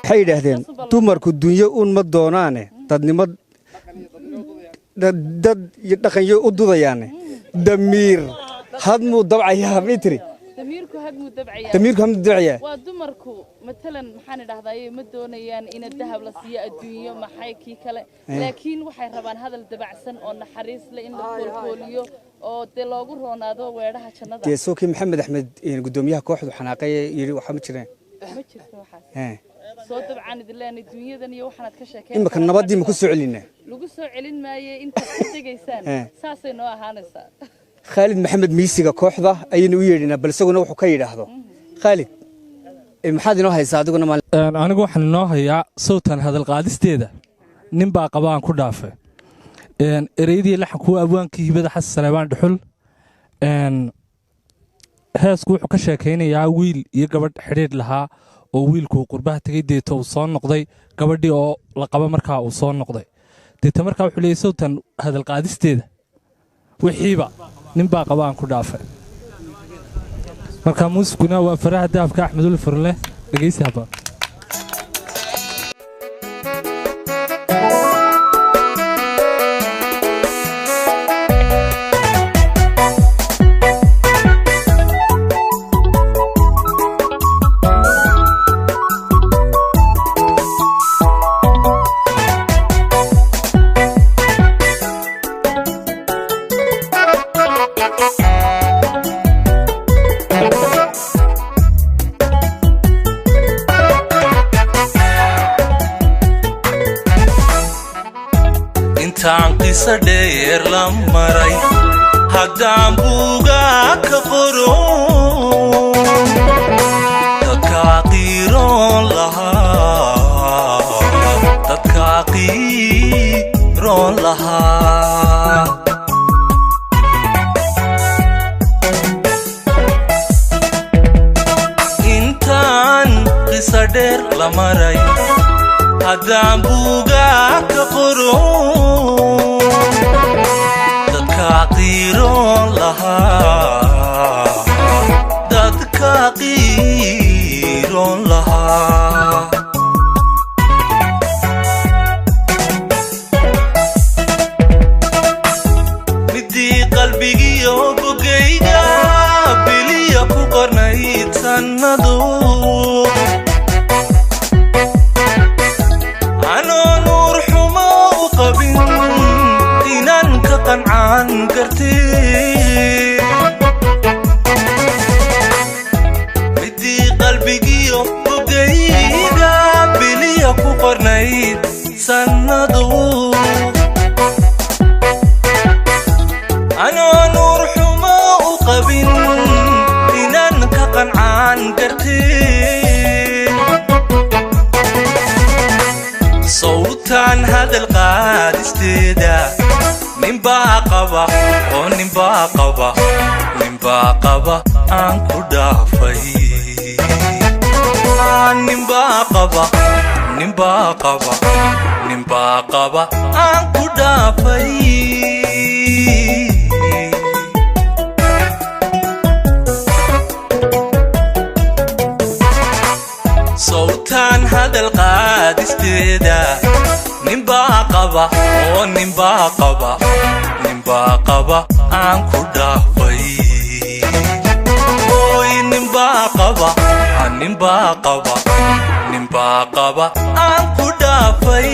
Waxay yidhaahdeen dumarku dunyo uun ma doonaane, dadnimo, dad iyo dhaqanyo u dudayaane, damiir hadmuu dabcayaa, may tiri? Damiirku hadmuu dabcayaa. Damiirku hadmuu dabcayaa. Waa dumarku matalan, maxaan idhahdaa, ma doonayaan in dahab la siiyo, adduunyo maxay kii kale, laakiin waxay rabaan hadal dabacsan oo naxariis leh in la koolkooliyo oo dee loogu roonaado weedhaha jannada. Dee sookii Maxamed Axmed, guddoomiyaha kooxdu, xanaaqay, yidhi waxaa ma jireen. Ma jirto waxaas. Soo dabcaan idin leenay dunyadan iyo waxaanaad ka sheekeen. Imika nabaddii ma ku soo celinaa? Lagu soo celin maaye, intaad ka degaysaan saasay noo ahaanaysaa. Khaalid Maxamed miisiga kooxda ayaynu u yeedhinaa, bal isaguna wuxuu ka yidhaahdo. Khaalid, maxaad inoo haysaa adiguna maalin? Anigu waxaan inoo hayaa sawtan hadal qaadisteeda nin baa qaba aan ku dhaafay. Ereydii laxanku abwaankii Hibada Xasan Saleebaan Dhuxul. Heesku wuxuu ka sheekaynayaa wiil iyo gabadh xidhiidh lahaa oo wiilku qurbaha tegey, deeto uu soo noqday gabadhii oo la qaba. Markaa uu soo noqday deeta, markaa wuxuu leeyay sawtan hadal qaadisteeda wixiiba nin baa qaba aan ku dhaafay. Markaa muusikuna waa faraha dahabka Axmedul Furle. Dhegeysi haba. Intaan qiso dheer la maray, haddaan buugaa ka qoro, dadkaa qiiroon lahaa, dadkaa qiiroon lahaa. Intaan qiso dheer la maray, haddaan buugaa ka qoro, dadkaa qiiroon lahaa, dadkaa qiiroon lahaa. Midii qalbigiyo bogayga biliya ku qornayd sannadu, anoo nuur xumo u qabin inaan ka qancaan kartee. Midii qalbigiyo bogayga biliya ku qornayd sannadu, anoo nuur xumo u qabin inaan ka qancaan kartee. Sawtaan hadal qaadisteeda ninbaa qaba oo ninbaa qaba, ninbaa qaba aan ku dhaafay. Ninbaa qaba, ninbaa qaba, ninbaa qaba aan ku dhaafay. Sawtaan hadal qaadisteeda ninbaa qaba oo ninbaa qaba, ninbaa qaba aan ku dhaafay. Oy, ninbaa qaba, ninbaa qaba, ninbaa qaba aan ku dhaafay.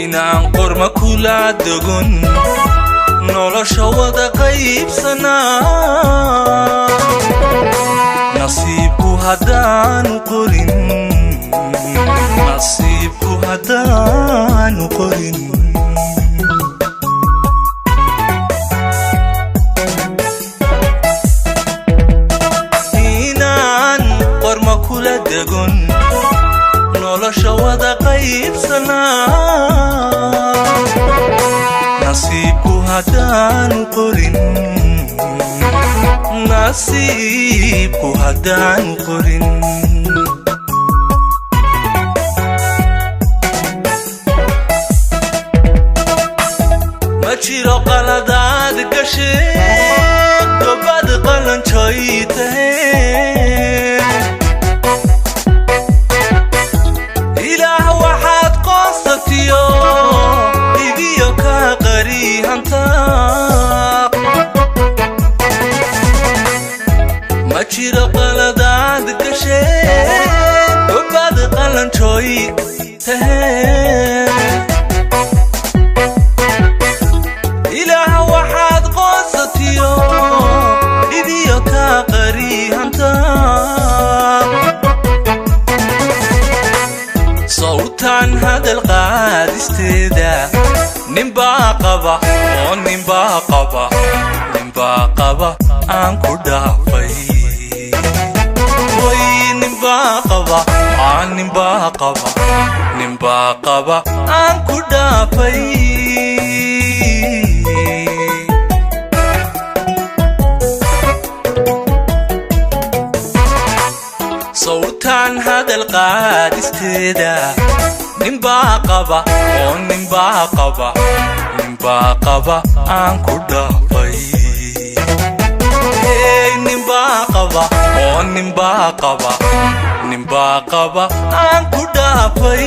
Inaan qorma kula dogon, nolosha wada qaybsanaa, nasiibku haddaanu qorin, nasiibku haddaanu qorin. Haddaanu qorin, nasiibku haddaanu qorin. Ma jiro qaladaad gashe, gobad qalanjoy tahe. Ilaah waxaad qoonsatiyo ibiyo ka qarihanta. Ma jiro qaladaad gashe, gobad qalanjoy tahe. Ilaah waxaad qoonsatiyo dhibiyo ka qarihanta. Sawtaan hadal qaadisteeda ninbaa qaba oo ninbaa qaba, ninbaa qaba aan ku dhaafay. Way, ninbaa qaba aa, ninbaa qaba, ninbaa qaba aan ku dhaafay. Sawtaan hadal qaadisteeda ninbaa qaba oo ninbaa qaba, ninbaa qaba aan ku dhaafay. Hey, ninbaa qaba oo ninbaa qaba, ninbaa qaba aan ku dhaafay.